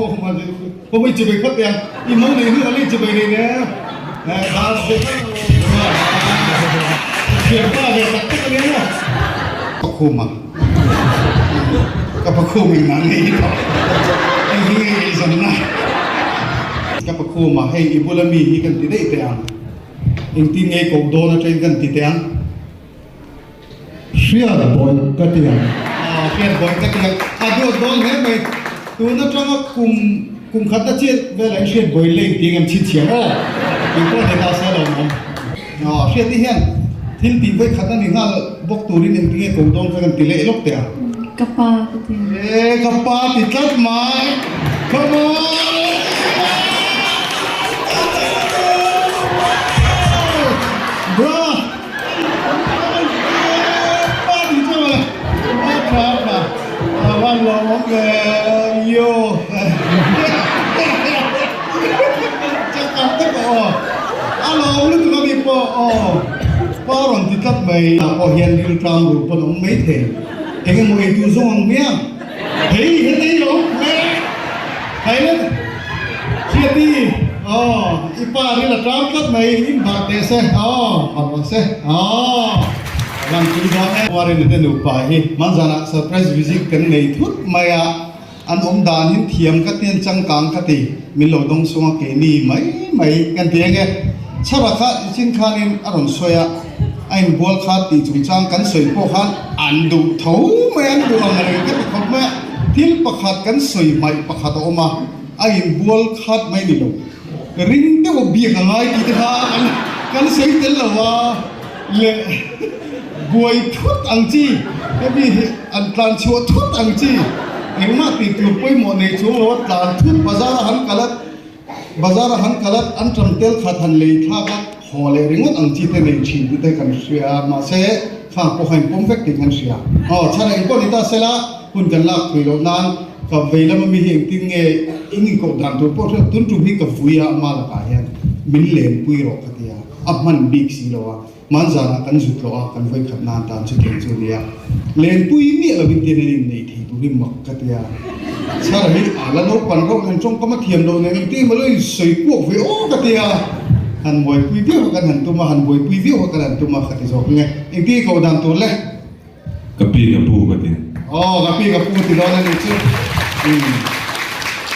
Aw mai chibai khat teh ang. I mo nei hnu alei chibai nei nen. Thianpa ve tak tak a nia maw? Pakhuma. Ka pakhum eng ang ngei hi tawh. Hei hi ngei ei zawmna. Ka pakhuma hei i bula mi hi kan ti daih teh ang. Engtin ngei koh dawn atangin kan ti teh ang. Hriat bawih ka ti ang. Aw, hriat bawih ka ti ang. A duat dawn hle mai. Tun atanga kum kum khat na chiah velah in hriat bawih leng tih engem chhinchhiah aw. Tih pawh ni ta se lo awm. Aw, hriat hi hian thil tih vawi khat a ni nghal bawk turin engtinge ko dawn kha kan ti leh lawk teh a. Ka pa ka ti ang. E, ka pa ti tlat mai. Come on! Bro! Aw, i pa ril a tang tlat mai, in barh teh se, aw, barh rawh se, aw, lan pui dawn e. Warren te nupa hi hmanzanah surprise visit kan nei thut mai a, an awm dan hin thiam ka ti, an changkang ka ti, min lo dawng sung a keini mai mai kan ti eng e. Chhara kha ichin khanin a rawn sawi a, a inbual kha tih chungchang kan sawi pawh khan an duh tho mai, an duh ang reng ka ti khawp mai a, thil pakhat kan sawi hmaih pakhat a awm a. A inbual khat mai ni lo. Ring deuh a biak a ngai tih te kha kan sawi tel lo a, leh buai thut ang chi, hemi hi an tlan chhuah thut ang chi, engmah tih tur pawimawh nei chuang lo a tlan thut bazar a han kal a, bazar a han kal a an ṭam tel khat han lei thlak a, haw leh ringawt ang chi te nei thin tih te kan hria a, mahse khang pawh kha inpawm vek tih kan hria. Aw, chhan a engpawh ni ta sela. Hun kan lak thui loh nan ka vei lama mi hi engtin nge in inkoh dan tur pawh hriat tun tum hi ka vui a ama lakah hian min lenpui rawh ka ti a, a hman bik si lo a, hmanzanah kan zut loh a kan vawi khat nan tan chu thei chu a ni a, lenpui miah lovin tin an inneih thei tur hi mak ka ti a, chhar hi a la naupang reuh nen tawngkam a thiam loh nen engtin emaw lo insawi kuak ve aw ka ti a, han buaipui viau kha kan han tum a, han buaipui viau kha kan han tum a ka ti zawk nge engtin i koh dan tur le. Ka pi ka pu ka ti. Aw ka pi ka pu ti dawn a nih chu. Umm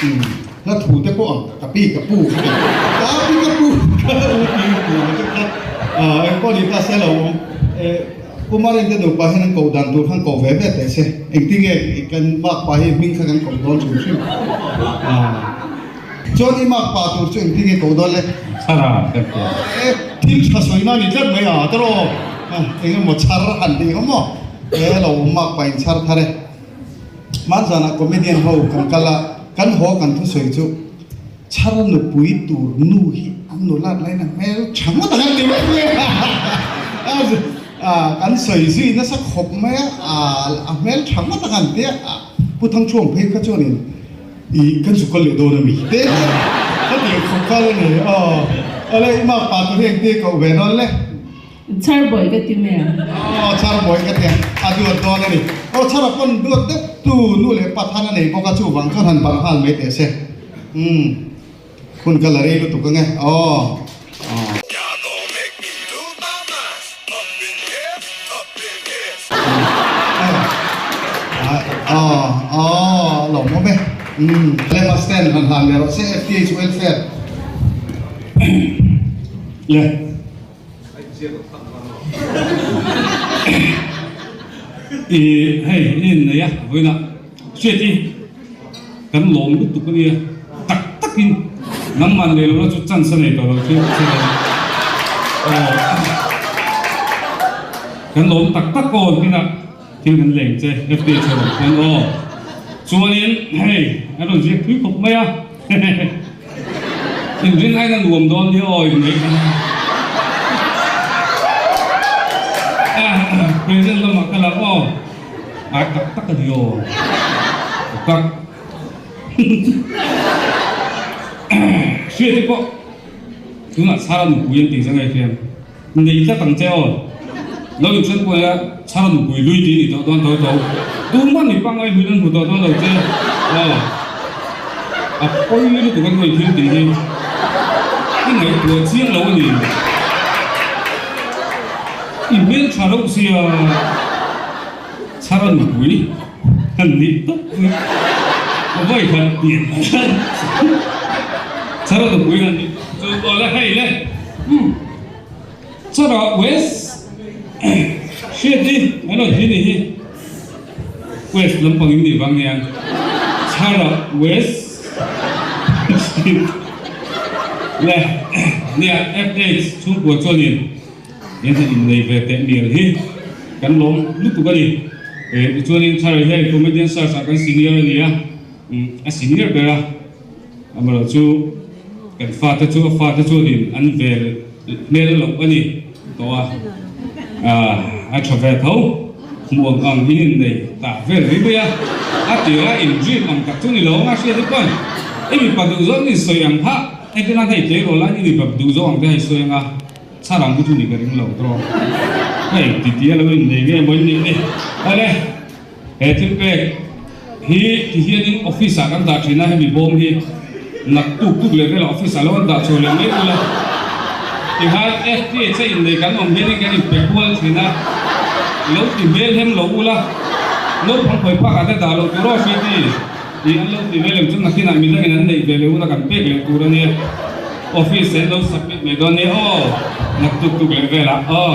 umm hla thu te pawh ang ka pi ka pu ka ti. Ka pi ka pu ka u pi u pu ka ti kha. Aw engpawh ni ta se lo awm. Eh Kumarin te nupa hian an koh dan tur khan koh ve ve teh se. Engtin nge kan makpa hi hming kha kan koh dawn hrim hrim. Aw chuan i makpa tur chu engtin nge koh dawn le? Chhara ka ti. Eh thil tha sawi na ni tlat mai a tawrh. Eng emaw chhar han tih kha maw? He lo awm mak pahin chhar thar e. Hmanzanah comedian ho kan kal a, kan haw kan thusawi chu chhar nupui tur nu hi an nulat laiin a hmel tha ngawt ang an ti mai mai a. Kan sawi zui nasa khawp mai a, a hmel tha ngawt ang an ti a. Pu Thangthuang phei kha chuanin i kan zu kal leh dawn a mi te ka ti khawp kal a ni. Aw, awle i makpa tur hi engtin koh ve dawn le? Chhar bawih ka ti mai ang. Aw chhar bawih ka ti ang, a duat dawn a ni. Aw chhar a pawn duat deuh tu nu leh pa than a nei bawk a, chuvang chuan han barh nghal mai teh se. Umm hun ka la rei lutuk ang e. Aw. Aw aw a lawmawm e. Umm lema stand han hlan leh rawh se FTH welfare. Le. I hei in innei a vawiinah hriat hi kan lawm lutuk a nia tak takin nangmah nei lo la chu chance a nei tawh lo chu aw kan lawm tak tak aw kinah thil kan leng che FD chho chuan aw chuanin hei an rawn ziak thui khawp mai a. Inrin aiin a nuam dawn nia aw inneih kha. Present lamah ka lang aw. Ai tak tak a ni aw. Tak tak. Hriat hi pawh tunah chhara nupui an tih zang ai hian nei tlat ang che aw. Lo inchen pawh ila chhara nupui lui tih a ni tawh dawn tho tho. Tumah mi pangngai hmuin an hmu tawh dawn lo che aw. A pawi lutuk a hnuai thil tih hi i ngaihtuah chiang lo a ni. I hmeltha reuh sia chhar a nupui a nih tawp mai. A vawi khat pian chhar a nupui a nih chu awle hei le. Chara West hriat i an rawn hi ni hi West lampang in nih vang nia Chara West Street le nia FH chhungkua chuanin in han innei ve teh mial hi kan lawm lutuk a ni. Tichuanin Chara hian Comedian Search ah kan senior a ni a, a senior ber a. Amaherawh chu kan fate chu a fate chuanin an vel hmel loh a ni tawh a, a tha ve tho. Hmuh ang ang in innei tah vel mai mai a, a tir a in dream ang tak chu ni lo ang a hriat hi pawn i mipa duh zawng in sawi ang kha engtin a hei tleirawl lai ni mipa duh zawng ang te hei sawi ang a, chhar ang chu ni ka ring lo tawh. Hei titi a lo innei nge maw in nih ni. Awle. He thil pek hi ti hianin office ah kan dah thin a, hemi bawm hi naktuk tuk leh velah office ah lo an dah chhuah leh mai ula. Tihan FTH a innei kan awm hianin kan inpe kual thin a, lo ti hmel hem lo ula, naupang khawi phak ah te dah loh tur aw hriati tih an lo ti vel em chu nakinah midangin an neih ve leh ula kan pek leh tur a nia. Office an lo submit mai dawn nia aw, naktuk tuk leh velah aw.